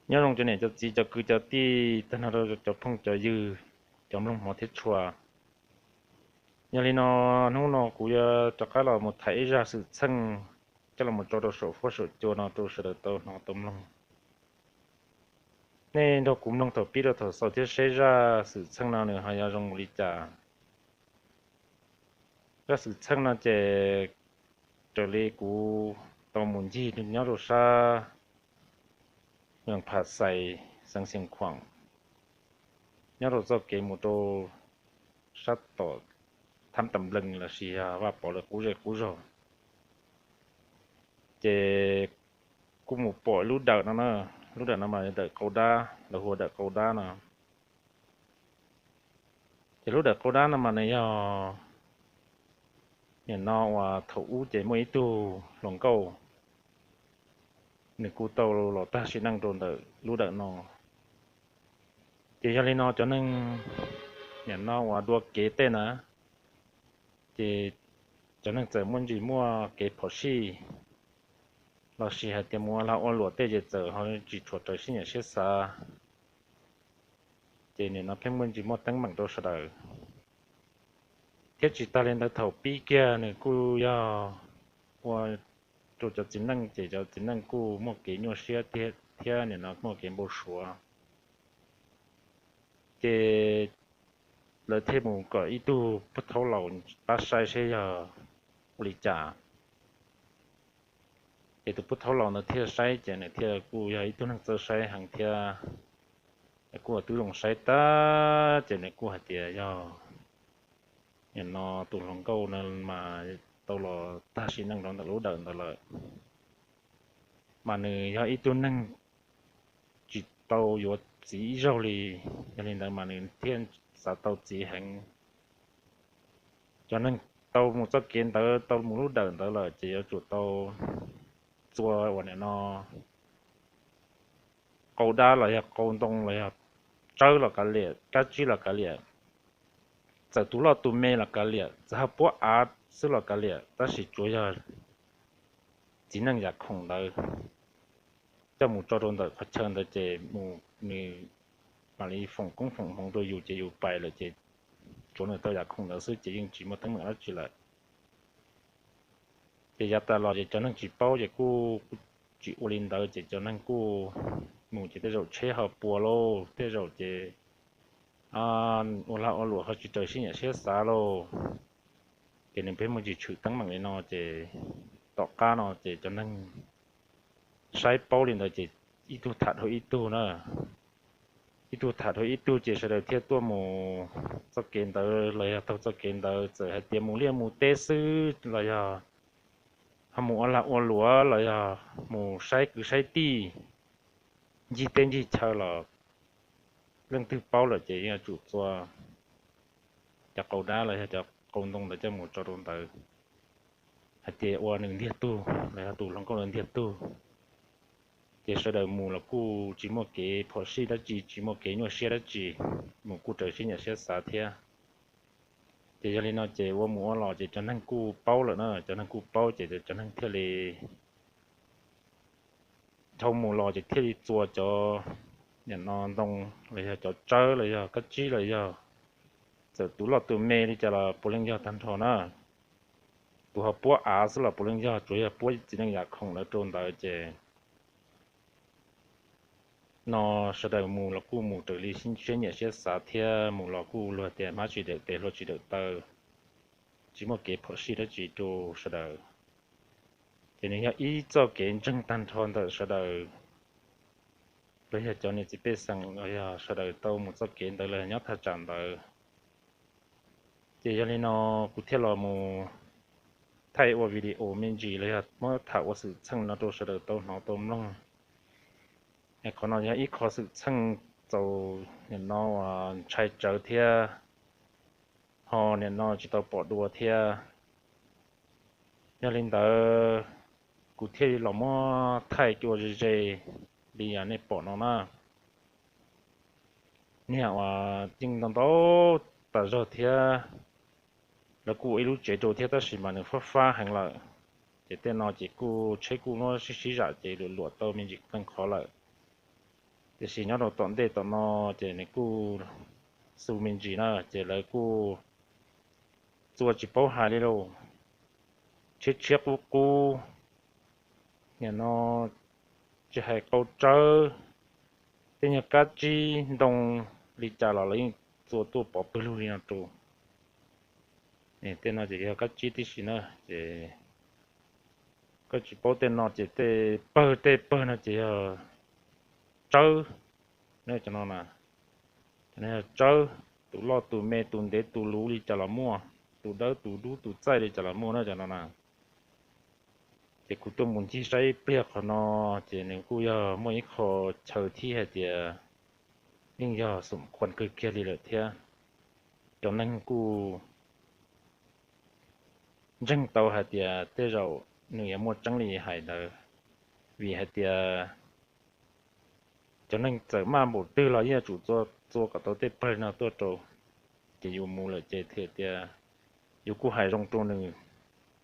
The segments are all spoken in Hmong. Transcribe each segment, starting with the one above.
Nyob zoo cov niam cov txiv cov kwv cov tij tag nrho rau cov phooj cov ywg, cov mloog hmov thiab tshua. Yog li no, hnub no kuv yuav rov qab los mus tham ib zaj xwm txheej coj los tso rau saum huab saum cua no rau sawv daws tau hnov tau mloog. Nej nrog kuv mloog thaum pib rau thaum xaus thiab seb zaj xwm txheej no nws ho yuav zoo mus li cas. Zaj xwm txheej no ces raws li kuv tau mus ncig nyob rau sab Phas Xais, xeev Xiav Khuam, nyob rau txoj kev mus rau sab tom Thab Tam Nplees lossis yog Vaj Pov lawv qub zej qub zog. Ces kuj mus pom lub dawm no na, lub dawm no mas dawm Qau Dab, lawv hu ua dawm Qau Dab no. Ces lub dawm Qau Dab no mas nws yog, nim no uas thaum ub ces muaj ib tug hluas nkauj, nws kuj tau los tag sim neej rau ntawm lub dawm no. Ces yog li no cov neeg, nim no uas dua kev tej na, ces cov neeg txawm muaj ntsis muaj kev phom sij lossis hais tias mus ua lag ua luam tej ces txawm ho tsis tshua raws siab nyiam siab xav. Ces nim no pheej muaj ntsis muaj teeb meem rau sawv daws. Thiab tsis tas li ntawd thaum pib kiag nws kuj yog ua rau cov txiv neej ces cov txiv neej kuj muaj kev nyuaj siab thiab nim no muaj kev npau suav. Ces lawv thiaj mus kom ib tug pub thaub laus pab saib seb yog ua li cas. Ces tus pub thaub laus ntawd thiaj saib ces nws thiaj kuj yog ib tug neeg txawj saib heev thiab, kuj ua tib zoo saib tag ces nws kuj hais tias yog nim no tus hluas nkauj no mas tau los tag sim neej rau ntawm lub dawm ntawd lawm, mas nws yog ib tug neeg tsis tau yuav txiv ib zaug li. Yog li ntawd mas nws thiaj xav tau txiv heev. Cov neeg tau mus txoj kev ntawd, tau mus lub dawm ntawd lawm ces yuav tsum tau txua uas nim no qau dab los yog qau ntoo los yog tsawb los kav liam, kab tsib los kav liam, txawm tus loj tus me los kav liam, txawm ho puab av xwb los kav liam, tab sis tsuav yog txiv neej yam khoom ntawd coj mus tso rau ntawm qhov chaw ntawd ces mus nws mam li foom koob foom hmoov rau yus ces yus pais lawm ces tsuav nws tau yam khoom ntawd xwb ces yeej tsis muaj teeb meem dab tsi lawm. Ces yav tas los ces cov neeg tsis paub ces kuj tsis ua li ntawd ces cov neeg kuj mus ces tej zaum tsheb ho puas lauj, tej zaum ces ua lag ua luam ho tsis raws siab nyiam siab xav lauj. Ces nws pheej muaj tsis tshwm teeb meem li no ces tom qab no ces cov neeg saib paub li ntawd ces ib tug tham dhau ib tug na, ib tug tham dhau ib tug ces sawv daws thiaj tuaj mus txoj kev ntawd los yog taug txoj kev ntawd, txawm hais tias mus liaj mus teb xwb los yog ho mus ua lag ua luam los yog mus saib kwv saib tij ncig teb ncig chaw los leej twg paub lawm ces yeej yuav tsum txua cov qau dab los yog cov qau ntoo ntawd coj mus tso rau ntawd hais tias ua nws ntiag tug los yog tus hluas nkauj ntawd ntiag tug. Ces sawv daws mus los kuj tsis muaj kev phom sij dab tsi, tsis muaj kev nyuaj siab dab tsi, mus kuj raws siab nyiam siab xav thiab. Ces yog li no ces ua mus ua los ces cov neeg kuj paub lawm na, cov neeg kuj paub ces cov neeg thiaj li dhau mus los ces thiaj li txua cov nim no ntoo los yog cov tsawb los yog kab tsib los yog txawm tus loj tus me li cas los puav leej yog tag nrho na. Tus ho puab av xwb los puav leej yog, tsuav yog puab txiv neej yam khoom lawv rau ntawd ces no sawv daws mus los kuj mus raws li siab nyiam siab xav thiab, mus los kuj luag tias hmab tsis dawm tes hlua tsis dawm taw, tsis muaj kev phom sij dab tsi rau sawv daws. Ces nws yog ib txoj kev ntseeg tag nrho ntawm sawv daws los yog cov niam txiv pej xeem los yog sawv daws tau mus txoj kev ntawd los yog nyob thaj tsam ntawd. Ces yog li no kuv thiaj los mus thaij ua video me ntsis los yog muab tham ua xwm txheej no rau sawv daws tau hnov tau mloog. Qhov no yog ib qho xwm txheej txaus nim no uas ntshai tsawv thiab, ho nim no tsis tau pom dua thiab. Yog li ntawd kuv thiaj los muab thaij cua ze ze li yam nej pom no na. Niag uas yeej ntau ntau tas zog thiab, lawv kuj ua ib lub tsev rau thiab tab sis mas nws fab fab heev lawm. Ces tej no ces kuj tsheb kuj muab sib sib zam ces luam luam tau me ntsis qeej qhov lawm. Tiam sis nyob rau tom ntej tom no ces nws kuj xu me ntsis na ces lawv kuj txua tsis paub hais li lauj, tshiab tshiab qub qub, nim no tsis hais qau tsawb, tej nyuag kab tsib ntoo li cas los lawv yeej txua tuaj pov pawg lug li no rau. Tej no ces yog kab tsib tib si na, ces koj tsis paub tej no ces tej pawg tej pawg no ces yog tsawb, cov no na, cov no yog tsawb, tus loj tus me tus ntev tus luv li cas los muaj, tus dawb tus dub tus txaij li cas los muaj na cov no na. Ces kuv tuaj mus ncig saib ib pliag qhov no, ces nws kuj yog muaj ib qho chaw thiab hais tias yeej yog xom khuam kawg kiag li lawm thiab. Cov neeg kuj ntseeg tau hais tias tej zaum nws yuav muaj tseeb li hais ntawd, vim hais tias cov neeg txawm maj npaum twg los yeej yuav tsum txua kom tau tej pawg no tuaj rau. Ces yus mus lawm ces thiaj tias yus kuj hais zoo rau nws,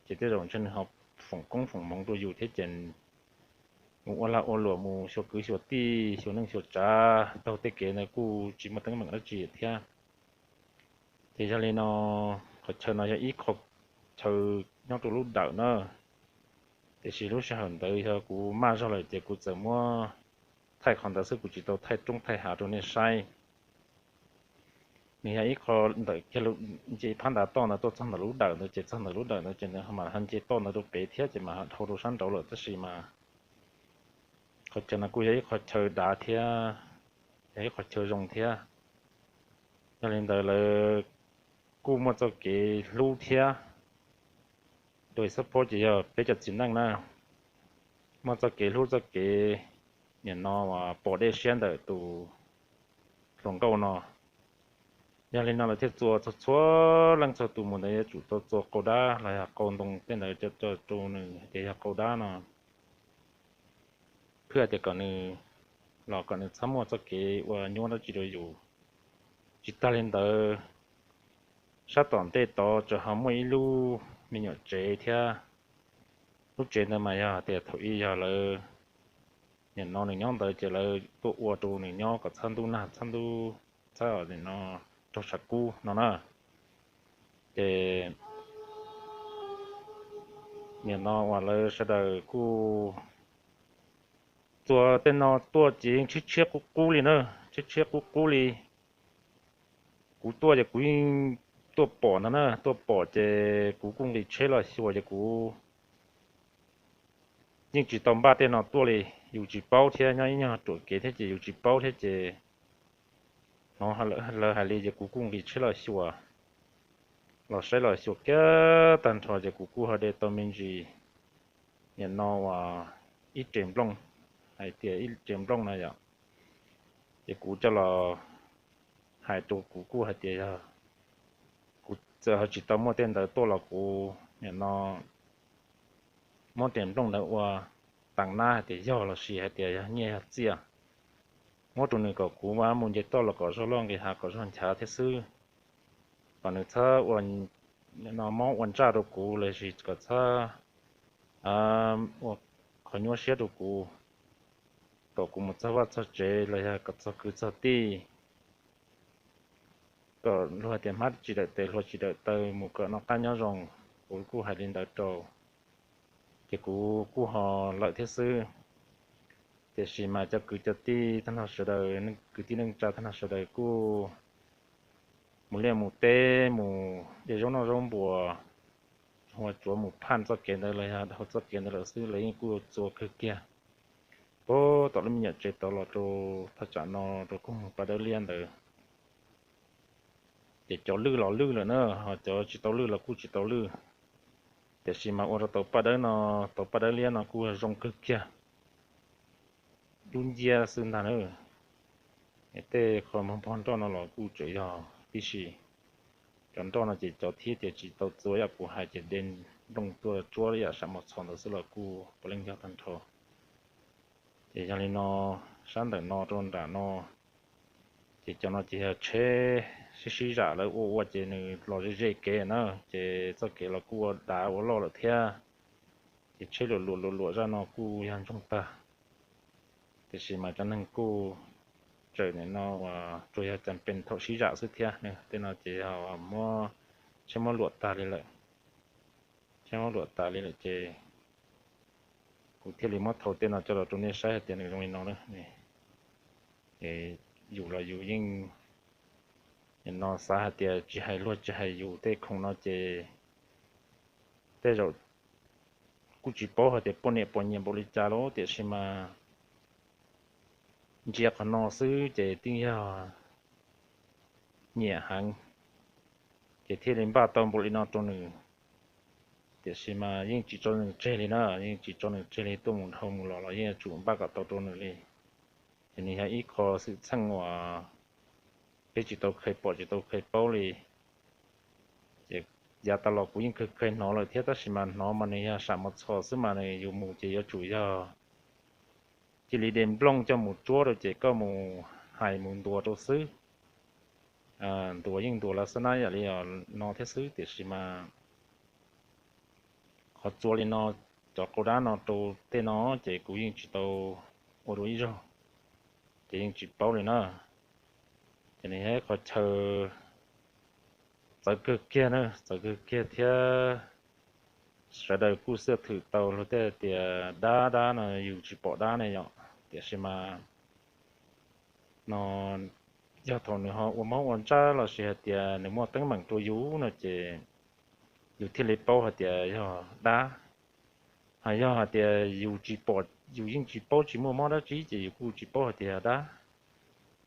ces tej zaum ntshe nws ho foom koob foom hmoov rau yus thiab ces mus ua lag ua luam mus xyuas kwv xyuas tij xyuas neej xyuas tsav taug tej kev ntawd kuj tsis muaj teeb meem dab tsi thiab. Ces yog li no, qhov chaw no yog ib qho chaw nyob rau lub dawm na, tiam sis lub sij hawm ntawd yog kuv maj zog lawm ces kuv txawm muab thaij qhov ntawd xwb, kuv tsis tau thaij roob thaij hav rau nej saib. Nws yog ib qho ntawm kiag nce phab ntav toj ntawd tuaj txog ntawm lub dawm ntawd, ces txog ntawm lub dawm ntawd ces nws mam ho nce toj ntawd rau pem thiab ces mam ho dhau rau sab nraud lawm, tab sis mas qhov chaw no kuj yog ib qho chaw dav thiab, yog ib qho chaw zoo thiab. Yog li ntawd lawv kuj muaj txoj kev hlub thiab. Rau ib xab phob ces yog peb cov txiv neej na, muaj txoj kev hlub txoj kev nim no pom dej siab ntawm tus hluas nkauj no. Yog li no lawv thiaj txua txhua txhua leej txhua tus mus ntawd yuav tsum tau txua qau dab los yog qau ntoo tej ntawd coj rau nws hais tias yog qau dab no, phwj tias kom nws los kom nws txhob muaj txoj kev ua nyuaj dab tsi rau yus. Tsis tag li ntawd, sab tom ntej tod tseem ho muaj ib lub me nyuam tsev thiab. Lub tsev ntawd mas yog tias thaum ub yog lawv nim no nws nyob ntawd ces lawv tuaj ua rau nws nyob kom txhob ntub nag txhob ntub, txhob nim no raug tshav kub no na. Ces nim no uas lawv sawv daws kuj txua tej no tuaj ces yeej tshiab tshiab qub qub li na, tshiab tshiab qub qub li. Kuv tuaj ces kuv yeej tuaj pom ntag na, tuaj pom ces kuv kuj nqis tsheb los xyuas ces kuv yeej tsis tau npaj tej no tuaj li. Yus tsis paub thiab, nyob ib nyuag ruam kev thiab ces yus tsis paub thiab ces hnov lawv hais li ces kuv kuj nqis tsheb los xyuas, los saib los xyuas kiag tag nrho ces kuv kuj ho de tau me ntsis nim no uas ib rev nplooj, hais tias ib rev nplooj na yom. Ces kuv coj los hais rau, kuv kuj hais tias yog kuv txawm ho tsis tau muaj tej ntawd tuaj los kuv nim no muab rev nplooj ntawd ua tas nab hais tias yog los sis hais tias yog nyiaj yog txiaj, muab rau nws kom kuv mus nce toj los kom zog loj nqis hav kom zog nchav thiab xwb, kom nws txhob ua mob ua ntsaj rau kuv los sis kom txhob ua qhov nyuaj siab rau kuv, kom kuv mus txog vaj txog tsev los yog kom txog kwv txog tij, kom luag tias hmab tsis dawm tes hluas tsis dawm taw mus kom noj qab nyob zoo. Kuv kuj hais li ntawd rau, ces kuv kuj ho lawm thiab xwb. Tiam sis mas cov kwv cov tij tag nrho sawv daws, kwv tij neej tsa tag nrho sawv daws kuj mus liaj mus teb mus de zaub noj zaub npua, ua tsuav mus phaj txoj kev ntawd los yog dhau txoj kev ntawd lawm xwb, lawv yeej kuj txua kawg kiag. Puag tom lub me nyuam tsev tod los rau thaj tsam no rau koog paj dawb liab ntawd, ces cov lwj los lwj lawm na, ho cov tsis tau lwj los kuj tsis tau lwj. Tiam sis mas ua rau tauv paj dawb no, tauv paj dawb liab no kuj zoo kawg kiag, dub nciab xwb ntag na. Tej qho npog nroj no los kuj tseem yog tib si. Cov nroj no ces cov thiab tias tsis tau txua yam kuv hais ces de nplooj tuaj tsuab yam sam mos txhos ntawd xwb los kuj puav leej yog tag nrho. Ces yog li no, sab ntawm no rau nram no, ces cov no ces yog tsheb sib sib zam lawv ua ua ces nws los ze ze kev na, ces txoj kev los kuj ua dav ua loj lawm thiab. Ces tsheb luam luam luam luam zaj no kuj yog ntsoog tag, tiam sis mas cov neeg kuj tseem nim no uas tsuas yog cas pes thaum sib zam xwb thiab. Tej no ces yog muab, tsheb muab luam tas li lawm, tsheb muab luam tas li lawm ces kuv thiaj li muab thau tej no coj los rau nej saib hais tias nws zoo li no na. Yus los yus yeej, nim no xav hais tias tsis hais luag tsis hais yus tej khoom no ces tej zaum kuj tsis paub hais tias poj niam puas nyiam npaum li cas lawm, tiam sis mas ntsia qhov no xwb ces twb yog nyiam heev, ces thiaj li npaj tau npaum li no rau nws. Tiam sis mas yeej tsis tso nws tseg li na, yeej tsis tso nws tseg li, tuaj mus dhau mus los los yeej yuav tsum npaj kom tau rau nws li. Ces nws yog ib qho xwm txheej uas peb tsis tau kheev pom tsis tau kheev paub li. Ces yav tas los kuv yeej kheev kheev hnov lawm thiab, tab sis mas hnov mas nws yog sam mos txhos xwb mas nws yus mus ces yuav tsum yog cia li de nplooj coj mus tsuab rau ces koj mus hais mus ntuas rau xwb. Ntuas yeej ntuas lav xab nab yam li no thiab xwb, tiam sis mas qhov txua li no, cov qau dab no rau tej no ces kuv yeej tsis tau ua dua ib zaug, ces yeej tsis paub li na. Ces nws yog ib qho chaw txawv kawg kiag na, txawv kawg kiag thiab. Sawv daws kuj xaj thwm tau luag tej tias dab dab no yus tsis pom dab ne yom, tiam sis mas no yog thaum nws ho ua mob ua ntsaj los sis hais tias nws muaj teeb meem rau yus no ces yus thiaj li paub hais tias yog dab. Hos yog hais tias yus tsis pom, yus yeej tsis paub tsis muaj mob dab tsi ces yus kuj tsis paub hais tias yog dab.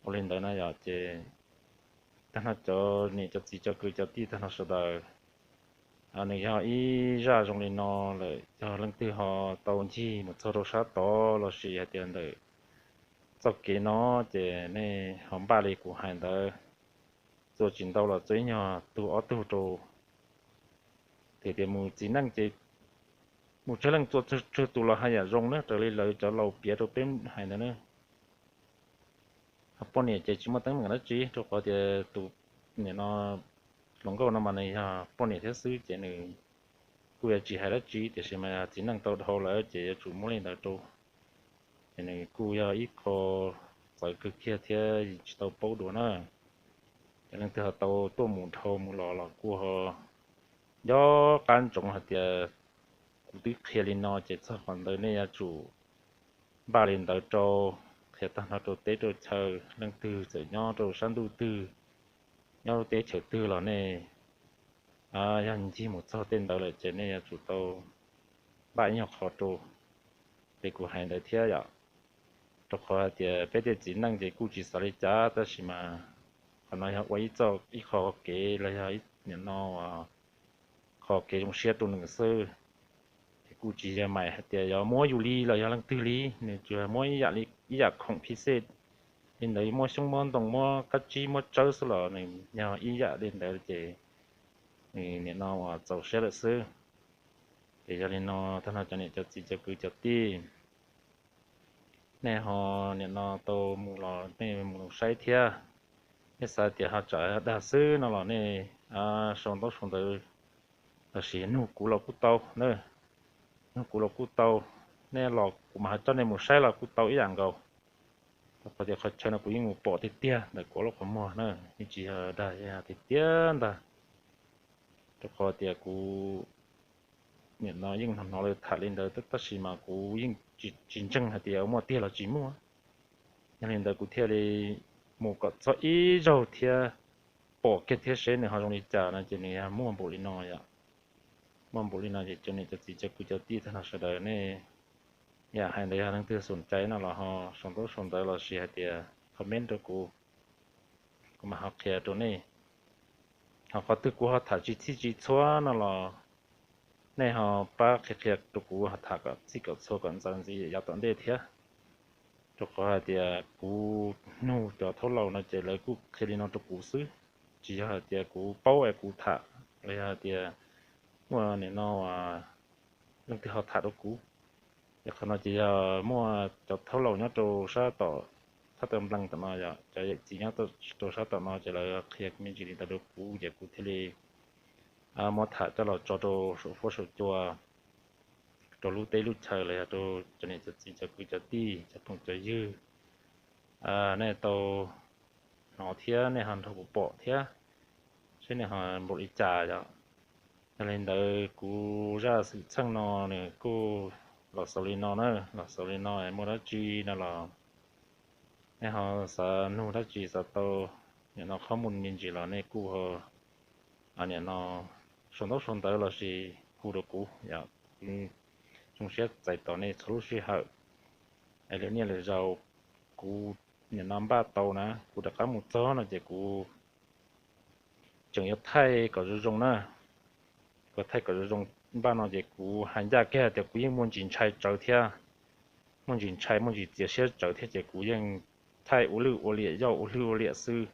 Ua li ntawd na yom, ces tag nrho cov niam cov txiv cov kwv cov tij tag nrho sawv daws, nws yog ib zaj zoo li no lawm, yog leej twg ho tau ncig mus txog rau sab tod los sis hais tias ntawm txoj kev no ces nej ho npaj li kuv hais ntawd, txua tsis ntau los txua ib nyuag tug ob tug rau. Tias tias mus txiv neej ces mus tsawg leej txua tsawg tus los haj yam zoo na, raws li lawv cov laus piav rau peb hais ntawd na. Ho poj niam ces tsis muaj teeb meem dab tsi, rau qhov tias tus niam no hluas nkauj no mas nws yog poj niam thiab xwb ces nws kuj yuav tsis hais dab tsi, tiam sis mas txiv neej tau dhau lawm ces yuav tsum muab li ntawd rau. Ces nws kuj yog ib qho txawv kawg kiag thiab tsis tau paub dua na. Ces leej twg ho tau tuaj mus dhau mus los los kuj ho nco qab ntsoov hais tias kuv twb qhia li no ces txog qhov ntawd nej yuav tsum npaj li ntawd rau, qhia tag nrho rau teb rau chaw, leej twg txawm nyob rau sab ntuj twg, nyob lub teb chaws twg los nej yog ncig mus txog tej ntawd lawm ces nej yuav tsum tau npaj ib nyuag qho rau li kuv hais ntawd thiab yom. Rau qhov hais tias peb tej txiv neej ces kuj tsis xav li cas, tab sis mas qhov no yog ua ib txoj ib qho kev los yog nim no qho kev zoo siab rau nws xwb. Ces kuj tsis yog mais hais tias yuav muab yus li los yog leej twg li, nws tsuas muab ib yam khoom phij xej li ntawd, muab xyoob muab ntoo muab kab tsib muab tsawb xwb los nws yog ib yam li ntawd ces nws nim no uas txaus siab lawm xwb. Ces yog li no tag nrho cov niam cov txiv cov kwv cov tij, nej ho nim no tau mus los nej mus saib thiab. Nej xav tias ho tsam dag xwb no los nej sau ntaub sau ntawv los sis nug kuv los kuj tau na. Nug kuv los kuj tau, nej los kuv mam ho coj nej mus saib los kuj tau ib yam nkaus. Rau qhov tias qhov chaw no kuv yeej mus pom tiag tiag ntawm kuv lub qhov muag na, yeej tsis yog dag, yog tiag tiag ntag. Rau qhov tias kuv nim no yeej hnov hnov lawv tham li ntawd tab sis mas kuv yeej tsis ntseeg hais tias muaj tiag los tsis muaj. Yog li ntawd kuv thiaj li mus kom txog ib zaug thiab pom kiag thiab seb nws ho zoo li cas no ces nws yog muaj npaum li no yom. Muaj npaum li no ces cov niam cov txiv cov kwv cov tij tag nrho sawv daws nej yam hais ntawd yog leej twg xom cai no los ho sau ntaub sau ntawv los sis hais tias comment rau kuv, kuv mam ho qhia rau nej. Ho qhov twg kuv ho tham tsis txhij tsis txhua no los nej ho pab qhia qhia rau kuv ho tham kom txhij kom txhua kom ntxaws ntxiv yav tom ntej thiab. Rau qhov hais tias kuv nug cov thaub laus no ces lawv kuj qhia li no rau kuv xwb, tsis yog hais tias kuv paub es kuv tham los yog hais tias muaj nim no leej twg ho tham rau kuv. Ces qhov no ces yog muaj cov thaub laus nyob rau sab tom thab tawm nplees tom no, cov yawm txiv nyob rau sab tom no ces lawv qhia me ntsis li ntawd rau kuv ces kuv thiaj li muab tham coj los tso rau saum fuab saum cua, rau lub teb lub chaw los yog rau cov niam cov txiv cov kwv cov tij cov phooj cov ywg, nej tau hnov thiab nej ho nrog kuv pom thiab, seb nej ho npaum li cas yom. Yog li ntawd kuv zaj xwm txheej no nws kuj los xaus li no na, los xaus li no, muaj dab tsi no los nej ho xav nug dab tsi xav tau nim no qhov muaj me ntsis los nej kuj ho nim no sau ntaub sau ntawv los sis hu rau kuv yom. Zoo siab txais tos nej txhua lub sij hawm. Es lwm niaj lwm zaus kuv nim no npaj tau na, kuv rov qab mus txog no ces kuv tseem yuav thaij kom zoo zoo na. Kuv thaij kom zoo zoo, npaj no ces kuv hais ncaj kiag tias kuv yeej muaj ntsis ntshai tsawv thiab, muaj ntsis ntshai muaj ntsis txias siab tsawv thiab ces kuv yeej thaij ua lwj ua liam, yoj ua lwj ua liam xwb.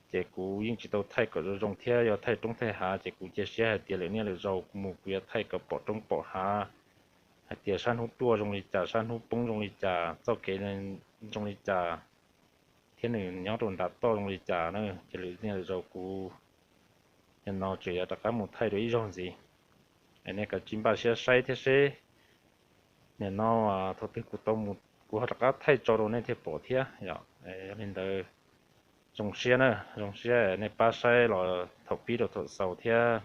Ces kuv yeej tsis tau thaij kom zoo zoo thiab, yog thaij roob thaij hav ces kuv cia siab hais tias lwm niaj lwm zaus kuv mus kuv yuav thaij kom pom roob pom hav, hais tias sab hnub tuaj zoo li cas, sab hnub poob zoo li cas, txoj kev zoo li cas, thiab nws nyob rau nram toj zoo li cas na. Ces lwm niaj lwm zaus kuv nim no tseem yuav rov qab mus thaij dua ib zaug ntxiv. Es nej kav tsij npaj siab saib thiab seb nim no thaum twg kuv tau mus kuv ho rov qab thaij tso rau nej thiaj pom thiab yom. Yog li ntawd zoo siab na, zoo siab nej pab saib los thaum pib rau thaum xaus thiab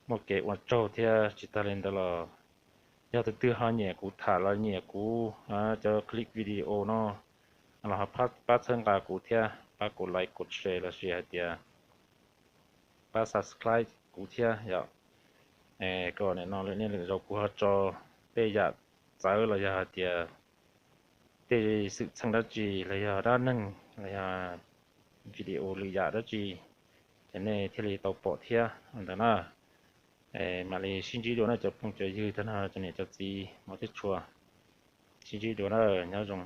muaj kev ua tsaug thiab. Tsis tag li ntawd los yog tus twg ho nyiam kuv tham los nyiam kuv cov clip video no los ho pab txhawb nqa kuv thiab, pab kuv like kuv share los sis hais tias pab subscribe kuv thiab yom. Kom nim no lwm niaj lwm zaus kuv ho tso tej yam txawv los yog hais tias tej xwm txheej dab tsi los yog dab neeg los yog video lwm yam dab tsi ces nej thiaj li tau pom thiab ntawd na. Mam li sib ntsib dua na cov phooj cov ywg, tag nrho cov niam cov txiv hmov thiab tshua, sib ntsib dua na, nyob zoo.